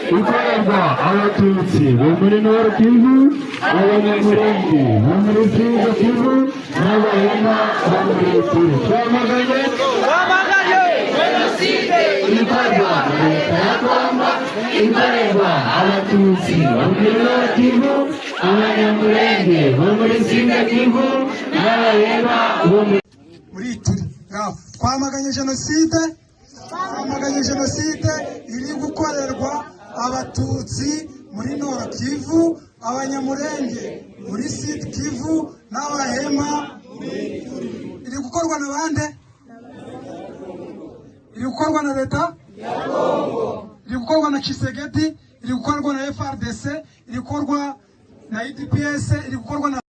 Ikorerwa Abatutsi bo muri Nord Kivu, Abanyamulenge bo muri Sud Kivu n'Abahema bo muri Ituri. Twamaganye ikorwa na Leta ya Kongo, ikorerwa Abatutsi bo muri Nord Kivu, Abanyamulenge bo muri Sud Kivu n'Abahema bo muri Muri Ituri. Ngaho twamaganye jenoside, twamaganye jenoside iri gukorerwa Abatutsi muri Nord Kivu, Abanyamurenge muri Sud Kivu n'Abahema. Iri gukorwa na bande? Iri gukorwa na Leta, iri gukorwa na Tshisekedi, iri gukorwa na FARDC, iri gukorwa na UDPS, iri gukorwa na.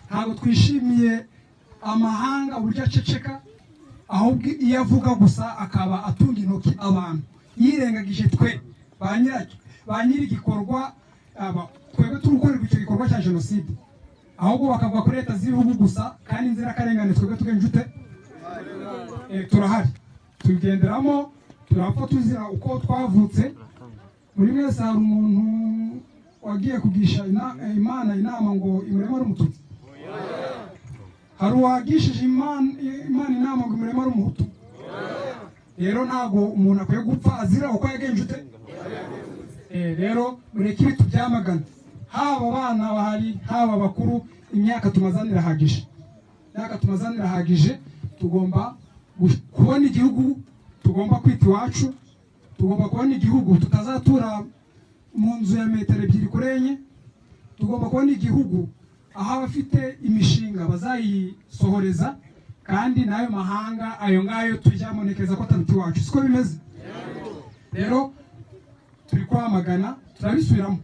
Ntabwo twishimiye amahanga uburyo aceceka, ahubwo iyo avuga gusa akaba atunga intoki abantu, yirengagije twe ba nyiracyo, ba nyiri igikorwa, aba twebwe turi gukorerwa icyo gikorwa cya jenoside, ahubwo bakavuga kuri leta z'ibihugu gusa kandi inzirakarengane twebwe tugenje ute? Turahari, tugenderamo, turapfa tuzira uko twavutse. Muri mwese hari umuntu wagiye kugisha Imana inama ngo imureme ari Umututsi? Hari uwagishije Imana inama ngo imureme ari Umuhutu? Rero ntabwo umuntu akwiye gupfa azira uko yagenje ute. Rero mureke ibi tubyamagana, haba abana bahari, haba abakuru. Imyaka tumazana irahagije, imyaka tumazana irahagije. Tugomba kubona igihugu tugomba kwita iwacu, tugomba kubona igihugu tutazatura mu nzu ya metero 2 kuri 4, tugomba kubona igihugu aho abafite imishinga bazayisohoreza, kandi n'ayo mahanga ayo ngayo tujyamo ntekereza ko ataruta iwacu. Siko bimeze? Rero turi kwamagana, turabisubiramo,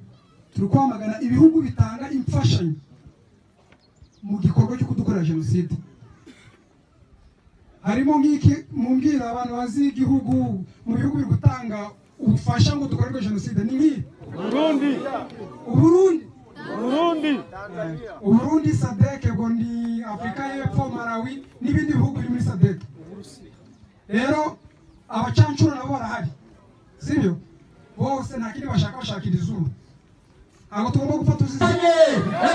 turi kwamagana ibihugu bitanga imfashanyo mu gikorwa cyo kudukorera jenoside. Harimo nk'iki? Mumbwira abantu bazi igihugu mu bihugu biri gutanga ubufasha ngo dukorerwe jenoside ni nk'iyi. Burundi. Uburundi. Burundi. Uburundi, SADC, ngo ni Afurika y'Epfo, Malawi n'ibindi bihugu biri muri SADC. Rero abacancuro nabo barahari, sibyo? Bose nta kindi bashaka, bashakira izuru. Ntabwo tugomba gupfa tuzize.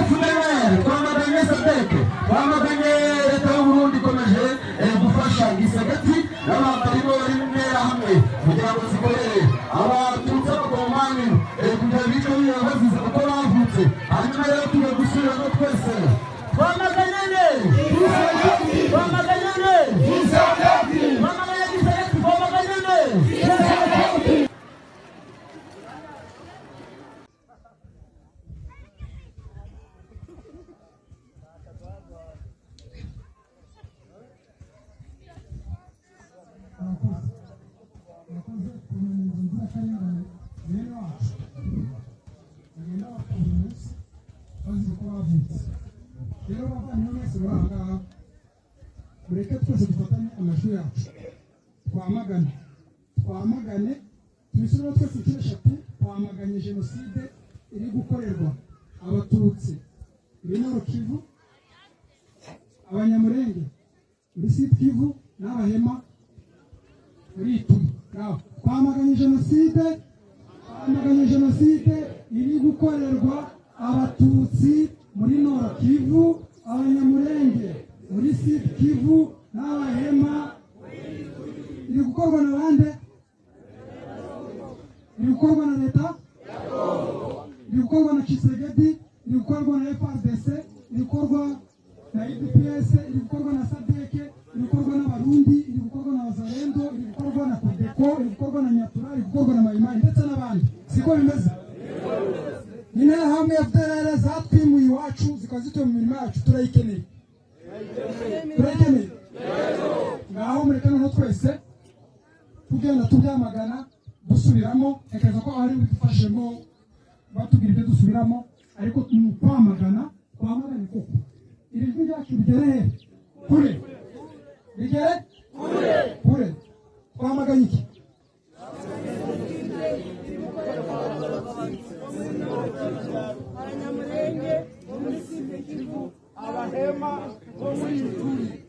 FDLR, twamaganye SADC, twamaganye Leta y'Uburundi ikomeje gufasha Gisagati n'abambari bo bari mu Nterahamwe kugira ngo zikorere Abatutsi, Abakongomani, kugira bicwe bazize uko bavutse. Hanyuma rero tugiye gusubiramo twese. Twamaganye nde? Twamaganye nde? Twamaganye Gisagati. Twamaganye nde? Murakoze, murakoze kumenya izo nzirakarengane bene wacu bagenda bapfa buri munsi bazize uko bavutse. Rero bavandimwe mwese muri aha ngaha, mureke twese dufatanye amajwi yacu, twamagane, twamagane, tubisubiremo twese inshuro eshatu. Twamaganye jenoside iri gukorerwa Abatutsi muri Nord Kivu, Abanyamurenge muri Sud Kivu n'Abahema muri Ituri. Ngaho twamaganye jenoside, twamaganye jenoside iri gukorerwa Abatutsi muri Nord Kivu, Abanyamurenge muri Sud Kivu n'Abahema. Iri gukorwa na bande? Iri gukorwa na Leta, iri gukorwa na Tshisekedi, iri gukorwa na FARDC, iri gukorwa na UDPS, iri gukorwa na SADC, iri gukorwa n'Abarundi, iri gukorwa na Wazalendo, iri gukorwa na Codeco, iri gukorwa na Nyatura, iri gukorwa na Mayimayi ndetse n'abandi. Siko bimeze? Interahamwe, FDLR zatwimuye iwacu, zikaba zituye mu mirima yacu. Turayikeneye? Turayikeneye? Ngaho mureke noneho twese tugenda tubyamagana, dusubiramo. Ntekereza ko ari bidufashemo batubwira ibyo dusubiramo, ariko ni ukwamagana. Twamagane koko, iri jwi ryacu rigere he? Kure. Bigere kure. Twamaganye iki? Abahema bo muri Ituri.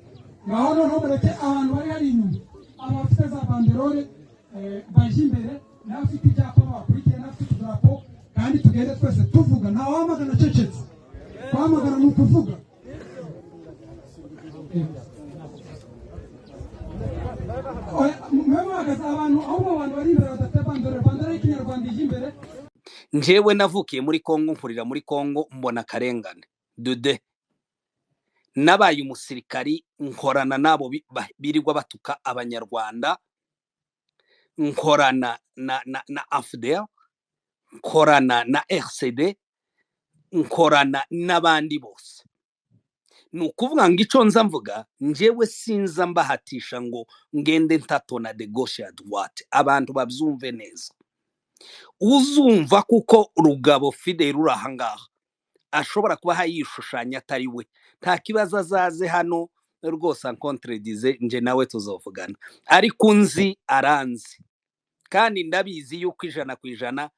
Ngaho noneho mureke abantu bari hari inyuma, abafite za banderole baje imbere, n'abafite ibyapa bakurikiye, n'abafite utudarapo, kandi tugende twese tuvuga. Nta wamagana acecetse, kwamagana ni ukuvuga. Oya, mube muhagaze abantu, ahubwo abantu bari imbere badafite banderole, banderole y'Ikinyarwanda ije imbere. Njyewe navukiye muri Kongo, nkurira muri Kongo, mbona akarengane dude. Nabaye umusirikari, nkorana n'abo birirwa batuka Abanyarwanda, nkorana na AFDL, nkorana na RCD, nkorana n'abandi bose. Ni ukuvuga ngo icyo nza mvuga, njyewe sinza mbahatisha ngo ngende ntatona de gauche à droite. Abantu babyumve neza. Uzumva kuko Rugabo Fidel uri aha ngaha ashobora kuba yishushanya atari we, nta kibazo, azaze hano rwose ancontredize, nje nawe tuzovugana. Ariko nzi aranzi, kandi ndabizi yuko 100%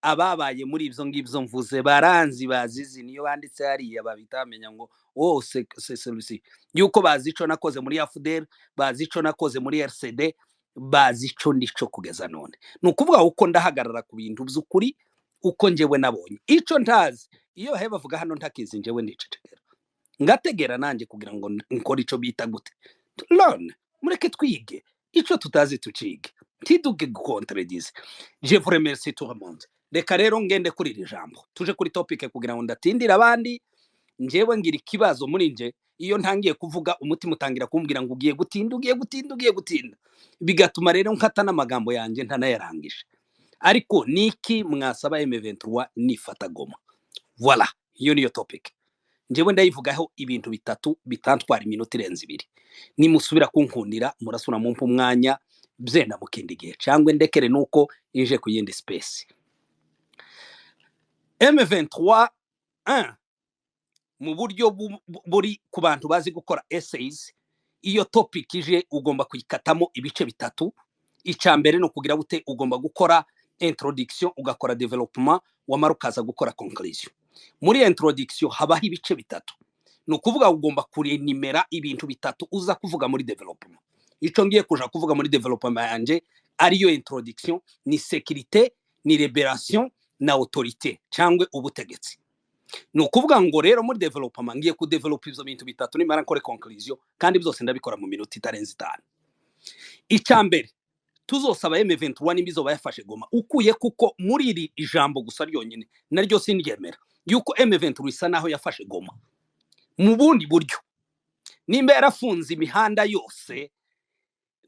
ababaye muri ibyo ngibyo mvuze baranzi, bazizi. Niyo banditse hariya babita bamenya ngo wose celui yuko bazi ico nakoze muri AFDL, bazi ico nakoze muri RCD, bazi ico ndico kugeza none. Ni ukuvuga uko ndahagarara ku bintu by'ukuri uko njyewe nabonye. Ico ntazi, iyo bahe bavuga hano ntakizi, njyewe ndicecekera, ngategera nanjye kugira ngo nkore ico bita gute, learn. Mureke twige, ico tutazi tucige, ntiduge gucontredize. Je vous remercie tout le monde. Reka rero ngende kuri iri jambo, tuje kuri topic kugira ngo ndatindira abandi. Njyewe ngira ikibazo muri nje, iyo ntangiye kuvuga umutima utangira kumbwira ngo ugiye gutinda, ugiye gutinda, ugiye gutinda, bigatuma rero nkata n'amagambo yanjye ntanayarangije. Ariko niki mwasaba M23 nifata Goma? Voilà, iyo niyo topic. Njyewe ndayivugaho ibintu bitatu bitantwara iminota irenze 2. Nimusubira kunkundira murasura mumpa umwanya byenda mu kindi gihe, cyangwa ndekere nuko inje ku yindi space. M23 1 mu buryo buri ku bantu bazi gukora essays, iyo topic ije ugomba kuyikatamo ibice bitatu. Icya mbere ni ukugira gute? Ugomba gukora introduction, ugakora development, wamara ukaza gukora conclusion. Muri introduction habaho ibice bitatu, ni ukuvuga ugomba kurenimera ibintu bitatu uza kuvuga muri development. Ico ngiye kuja kuvuga muri development yanje, ariyo introduction, ni sécurité, ni libération na autorité cyangwa ubutegetsi. Ni ukuvuga ngo rero muri development ngiye kudevelopa ivyo bintu bitatu, nimara nkore conclusion, kandi byose ndabikora mu minota itarenze 5. Icya mbere tuzosaba M23 nimba izoba yafashe Goma, ukuye kuko muri iri ijambo gusa ryonyine naryo sindyemera yuko M23 isa naho yafashe Goma mu bundi buryo. Nimba yarafunze imihanda yose,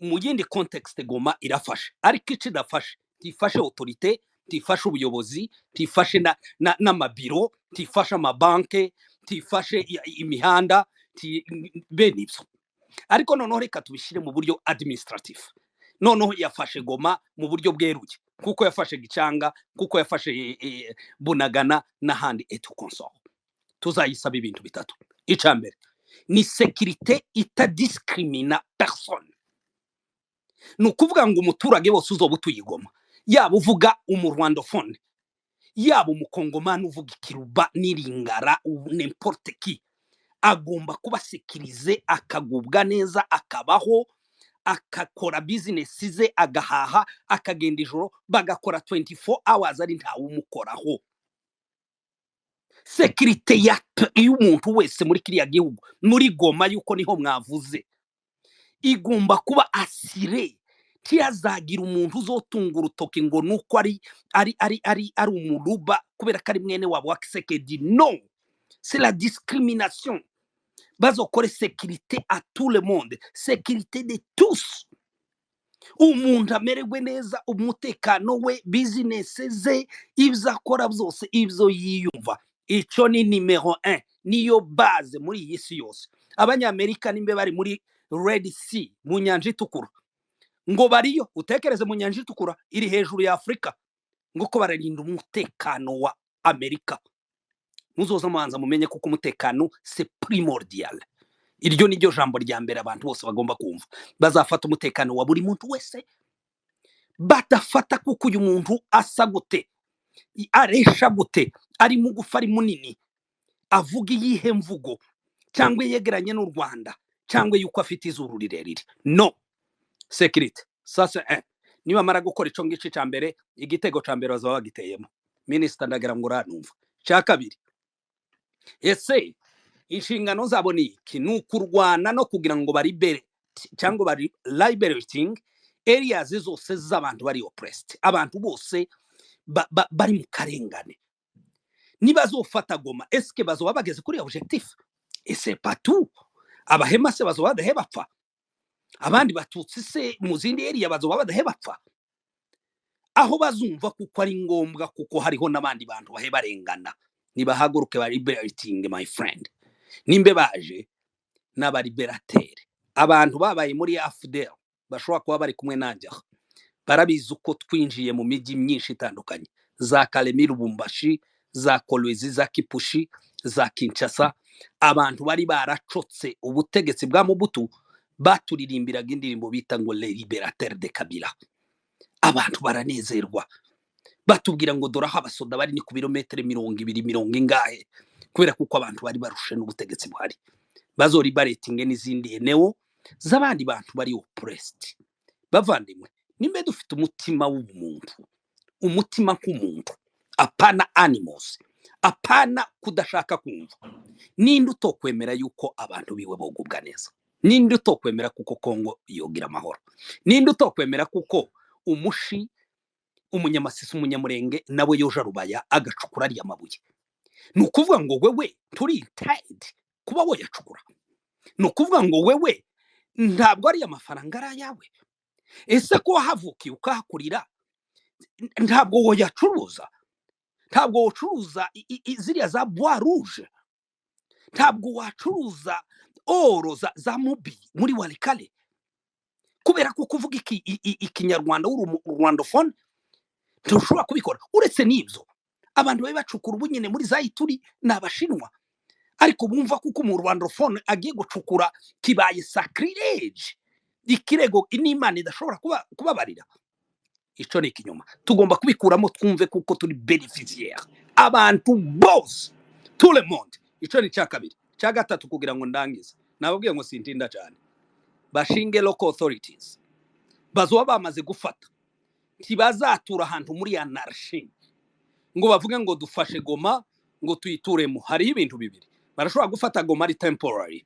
mu yindi context Goma irafashe, ariko ico idafashe, ntifashe autorité, ntifashe ubuyobozi, ntifashe n'amabiro, ntifashe amabanke, ntifashe imihanda, bene ibyo. Ariko noneho reka tubishyire mu buryo administratif. Noneho yafashe Goma mu buryo bweruye, kuko yafashe Gicanga, kuko yafashe Bunagana n'ahandi et consort. Tuzayisaba ibintu bitatu. Icya mbere ni sécurité itadiscrimina personne. Ni ukuvuga ngo umuturage wose uzoba utuye i Goma, yaba uvuga umurwandophone, yaba umukongomani uvuga ikiruba n'iringara, n'importe qui, agomba kuba sécurisé, akagubwa neza, akabaho, akakora bizinesi ze, agahaha, akagenda ijoro, bagakora 24 hours ari ntawumukoraho. Sécurité y'umuntu wese muri kiriya gihugu, muri Goma, yuko niho mwavuze, igomba kuba assurée. Ntiyazagira umuntu uzotunga urutoki ngo nuko ari umuruba, kubera ko ari mwene wabo wa Tshisekedi. Non, c'est la discrimination. Bazokore sécurité à tout le monde, sécurité de tous, umuntu amererwe neza, umutekano we, bizinesi ze, ibyo akora byose, ibyo yiyumva. Icyo ni nimero 1, niyo base muri iyi si yose. Abanyamerika nimba bari muri Red Sea, mu nyanja itukura, ngo bariyo, utekereze mu nyanja itukura iri hejuru ya Afurika, ngo ko bararinda umutekano wa Amerika. Muzoza mubanza mumenye kuko umutekano c'est primordial. Iryo ni ryo jambo rya mbere abantu bose bagomba kumva. Bazafata umutekano wa buri muntu wese, badafata kuko uyu muntu asa gute, aresha gute, ari mugufi, ari munini, avuga iyihe mvugo, cyangwa yegeranye n'u Rwanda, cyangwa yuko afite izuru rirerire. No sécurité, ça c'est un. Nibamara gukora ico ng'ico ca mbere, igitego ca mbere bazaba bagiteyemo. Minisita, ndagira ngo uranumva. Cya kabiri, ese inshingano zabo ni iki? Ni ukurwana no kugira ngo balibere cyangwa bari liberating areas zose z'abantu bari oppressed, abantu bose bari mu karengane. Nibazofata Goma, eske bazoba bageze kuri objectif? Ese patu Abahema se bazoba badahe bapfa? Abandi Batutsi se mu zindi area bazoba badahe bapfa? Aho bazumva kuko ari ngombwa, kuko hariho n'abandi bantu bahe barengana, nibahaguruke ba liberating. My friend, nimbe baje n'abalibérateur, abantu babaye muri AFDL bashobora kuba bari kumwe nanjye aha, barabizi uko twinjiye mu mijyi myinshi itandukanye, za Kalemi, Lubumbashi, za Kolwezi, za Kipushi, za Kinshasa. Abantu bari baracotse ubutegetsi bwa Mobutu baturirimbiraga indirimbo bita ngo "Les libérateurs de Kabila". Abantu baranezerwa, batubwira ngo dore aho abasoda bari ni ku birometero 20, mirongo ingahe, kubera kuko abantu bari barushe n'ubutegetsi buhari. Bazoliberatinge n'izindi eneo z'abandi bantu bari oppressed. Bavandimwe, nimba dufite umutima w'ubumuntu, umutima nk'umuntu, apana animals, apana kudashaka kumva, ninde utokwemera yuko abantu biwe bogubwa neza? Ninde utokwemera kuko Kongo yogira amahoro? Ninde utokwemera kuko Umushi, Umunyamasisi, Umunyamurenge nawe yoja Rubaya agacukura ariya mabuye? Ni ukuvuga ngo wewe turi entitled kuba woyacukura? Ni ukuvuga ngo wewe ntabwo ariya mafaranga ari ayawe? Ese ko wahavukiye ukahakurira, ntabwo woyacuruza? Ntabwo wocuruza ziriya za bois rouge? Ntabwo wacuruza oro za mubi muri Walikale kubera ko kuvuga Ikinyarwanda uri Rwandophone ntushobora kubikora? Uretse n'ibyo, abantu bari bacukura ubu nyine muri za Ituri ni Abashinwa, ariko bumva kuko mu Rwandophone agiye gucukura kibaye sacrilege, ikirego n'Imana idashobora kubabarira. Ico ni ikinyoma, tugomba kubikuramo, twumve kuko turi bénéficiaire, abantu bose, tout le monde. Ico ni icya kabiri. Icya gatatu, kugira ngo ndangize, nababwiye ngo sintinda cyane, bashinge local authorities. Bazoba bamaze gufata, ntibazatura ahantu muri anarchie ngo bavuge ngo dufashe Goma ngo tuyituremo. Hariho ibintu bibiri: barashobora gufata Goma ari temporary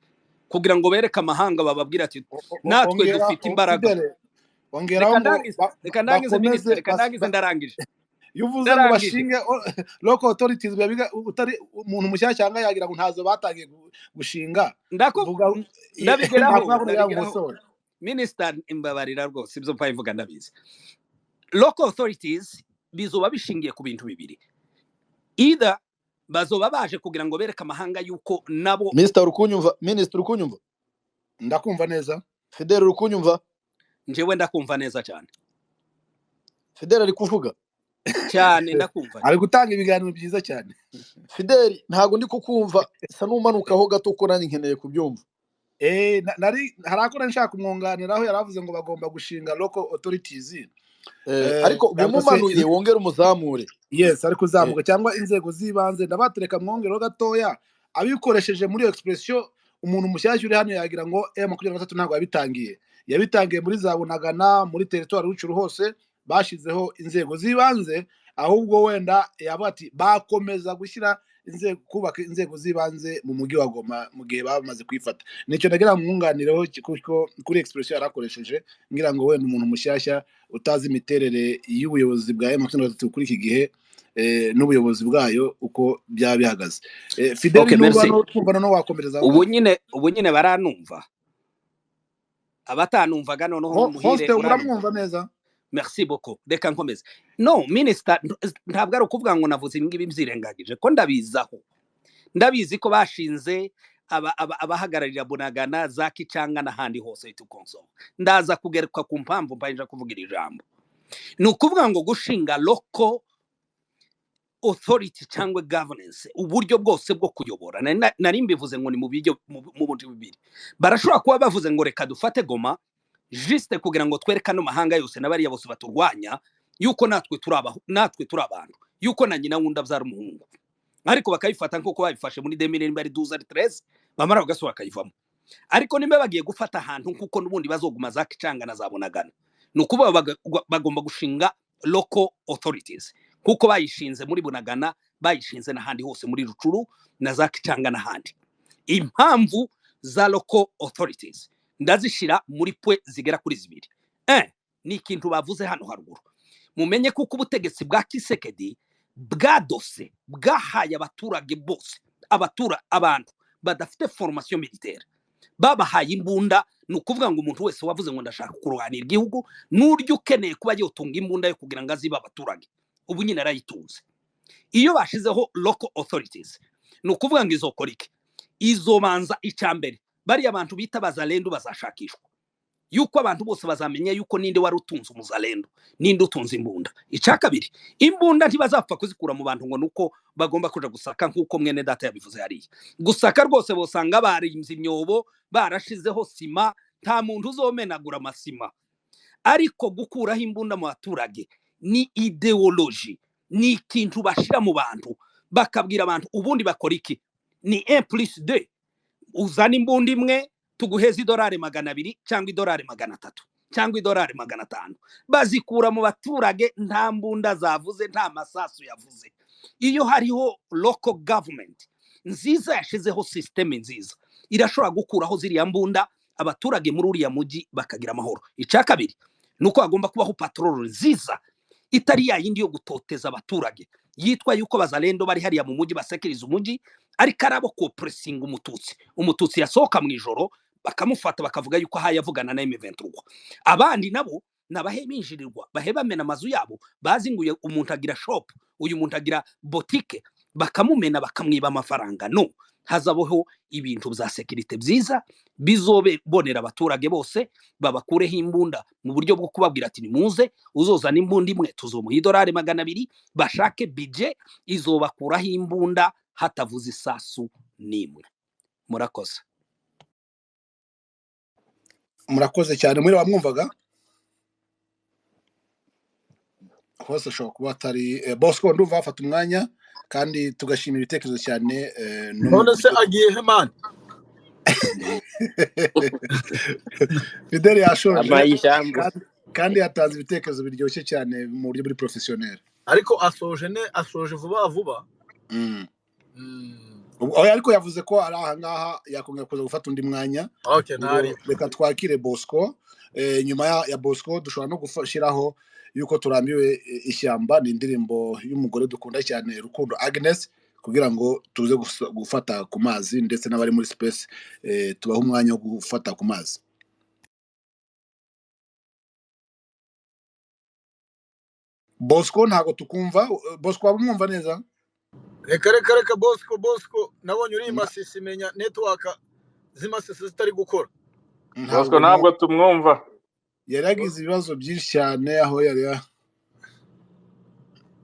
kugira ngo bereke amahanga, bababwire ati natwe Ongera dufite imbaraga. Fidele, ongeraho Reka ngo ndangize, reka ndangize, bakomeze minisitiri, reka ndangize, ndarangije. Iyo uvuze ngo Ndarangije. bashinge local authorities, biba utari umuntu mushyashya cyangwa yagira ngo ntazo batangiye gushinga. Ndako Vuga. Ndabigeraho. Ntabwo Ndabigeraho. yagukosora. Minisita, imbabarira rwose, ibyo mvuga ndabizi. Local authorities bizoba bishingiye ku bintu bibiri: either bazoba baje kugira ngo bereke amahanga yuko nabo Minisita, uri kunyumva? Minisita, uri kunyumva? Ndakumva neza. Fidele, uri kunyumva? Njyewe ndakumva neza cyane. Fidele ari kuvuga. Cyane, ndakumva. Ari gutanga ibiganiro byiza cyane. Fidele, ntabwo ndi kukumva, sa n'umanukaho gato kuko nanjye nkeneye kubyumva. Nari hari ako nshaka kumwunganiraho, yari avuze ngo bagomba gushinga local authorities. Ariko Cyangwa se bumumanuye wongere umuzamure. Yes, ari kuzamuka, cyangwa inzego z'ibanze. Ndabatereka mwongereho gatoya, abikoresheje muri iyo expression, umuntu mushyashya uri hano yagira ngo M23 ntabwo yabitangiye. Yabitangiye muri za Bunagana, muri territoire Rutshuru hose bashyizeho inzego z'ibanze. Ahubwo wenda yaba ati bakomeza gushyira inzego, kubaka inzego z'ibanze mu mujyi wa Goma mu gihe bamaze kuyifata. Nicyo nagira ngo mwunganireho, kuko kuri expression yarakoresheje, ngira ngo wenda umuntu mushyashya utazi imiterere y'ubuyobozi bwa M23 kuri iki gihe n'ubuyobozi bwayo uko byaba bihagaze. Fideli, Okay, nuba merci. no twumva noneho wakomereza aho Ubu ngaho. nyine, ubu nyine baranumva? Abatanumvaga noneho muhire Hoste, uranumva? uramwumva neza. Merci beaucoup. Reka nkomeze. No minisita, ntabwo ari ukuvuga ngo navuze ibi ngibi mbyirengagije, ko ndabizaho, ndabizi ko bashinze abahagararira Bunagana, za Kicanga n'ahandi hose tukonso. Ndaza kugaruka ku mpamvu mbanje kuvuga iri jambo. Ni ukuvuga ngo gushinga local authority cyangwa governance, uburyo bwose bwo kuyobora. Nari mbivuze ngo ni mu buryo mu buryo bubiri. Barashobora kuba bavuze ngo reka dufate Goma juste kugira ngo twereke ano mahanga yose n'abariya bose baturwanya yuko natwe turi natwe turi abantu, yuko na nyina wundi abyara umuhungu. Ariko bakayifata nk'uko babifashe muri 2012 ari 13, bamara bagasubira bakayivamo. Ariko nimba bagiye gufata ahantu nk'uko n'ubundi bazoguma za Kicanga na za Bunagana, ni ukuvuga bagomba gushinga local authorities nk'uko bayishinze muri Bunagana, bayishinze n'ahandi hose muri Rucuru na za Kicanga n'ahandi. Impamvu za local authorities ndazishira muri pwe zigera kuri zibiri. Ni ikintu bavuze hano haruguru, mumenye kuko ubutegetsi bwa Kisekedi bwadose bwahaye abaturage bose, abantu badafite formation militaire, babahaye imbunda. Ni ukuvuga ngo umuntu wese wavuze ngo ndashaka kurwanira igihugu, n'uryo ukeneye kuba yotunga imbunda yo kugira ngo azibe abaturage, ubu nyine arayitunze. Iyo bashizeho local authorities, ni ukuvuga ngo izokora iki? Izobanza icya mbere, bariya bantu bita bazalendu bazashakishwa, yuko abantu bose bazamenya yuko ninde wari utunze umuzalendo, ninde utunze imbunda. Icya kabiri, imbunda ntibazapfa kuzikura mu bantu ngo nuko bagomba kuja gusaka, nk'uko mwene data yabivuze hariya. Gusaka rwose bosanga barinze imyobo, barashizeho sima, nta muntu uzomenagura amasima. Ariko gukuraho imbunda mu baturage ni ideology, ni ikintu bashira mu bantu, bakabwira abantu ubundi bakora iki? Ni 1 plus 2. Uzana imbunda imwe tuguheza idolari 200 cyangwa idolari 300 cyangwa idolari 500. Bazikura mu baturage, nta mbunda zavuze, nta masasu yavuze. Iyo hariho local government nziza yashizeho system nziza, irashobora gukuraho ziriya mbunda, abaturage muri uriya mujyi bakagira amahoro. Icya kabiri ni uko hagomba kubaho patrol nziza, itari ya yindi yo gutoteza abaturage, yitwa yuko bazalendo bari hariya mu mujyi basekiriza umujyi, ariko arabo kopresinga umututsi. Umututsi yasohoka mu ijoro bakamufata, bakavuga yuko ahaye avugana na M23. Abandi nabo nabahe binjirirwa, bahe bamena amazu yabo, bazi ngo uyu umuntu agira shop, uyu muntu agira boutique, bakamumena bakamwiba amafaranga. No hazabaho ibintu bya sécurité byiza bizobonera abaturage bose, babakureho imbunda mu buryo bwo kubabwira ati nimuze, uzozana imbunda imwe tuzomuha idolari 200. Bashake budget izobakuraho imbunda hatavuze isasu n'imwe. Murakoze. Murakoze cyane. Muri wamwumvaga hose ashobora kuba atari Bosco. Ndumva wafata umwanya kandi tugashimira ibitekerezo cyane no mu None se buryo agiye he mani? Fidel yashoje Ampaye ijambo. kandi yatanze ibitekerezo biryoshye cyane mu buryo buri professionnel. Ariko asoje ne, asoje vuba vuba. Oya, ariko yavuze ko ari aha ngaha yakongera kuza gufata undi mwanya. Okay, Ubwo ntari reka twakire Bosco. Nyuma ya Bosco dushobora no gushyiraho yuko turambiwe ishyamba, ni indirimbo y'umugore dukunda cyane, Rukundo Agnes, kugira ngo tuze gufata ku mazi, ndetse n'abari muri space tubahe umwanya wo gufata ku mazi. Bosco, ntabwo tukumva. Bosco, waba umwumva neza? Reka reka reka, Bosco, Bosco, nabonye uri Masisi, menya network z'imasisi zitari gukora. Bosco Ntabwo ntabwo tumwumva. Yari yagize ibibazo byinshi cyane aho yari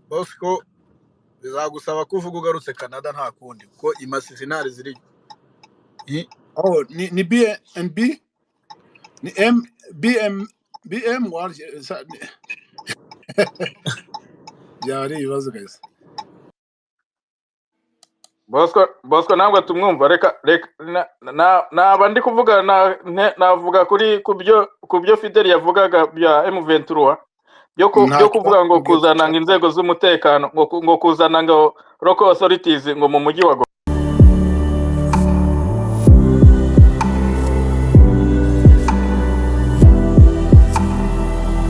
Bosco, bizagusaba kuvuga ugarutse Canada, nta kundi, kuko imasisi ntari ziri. Oh, ni BNB, ni M BM BM byaba ari ibibazo guys. Bosco ntabwo tumwumva. Reka reka naba ndi kuvuga navuga kuri kubyo Fidel yavugaga bya M23 byo Nta kuvuga ngo kibazo. kuzana ngo inzego z'umutekano, ngo kuzana ngo local authorities ngo mu mujyi wa Goma.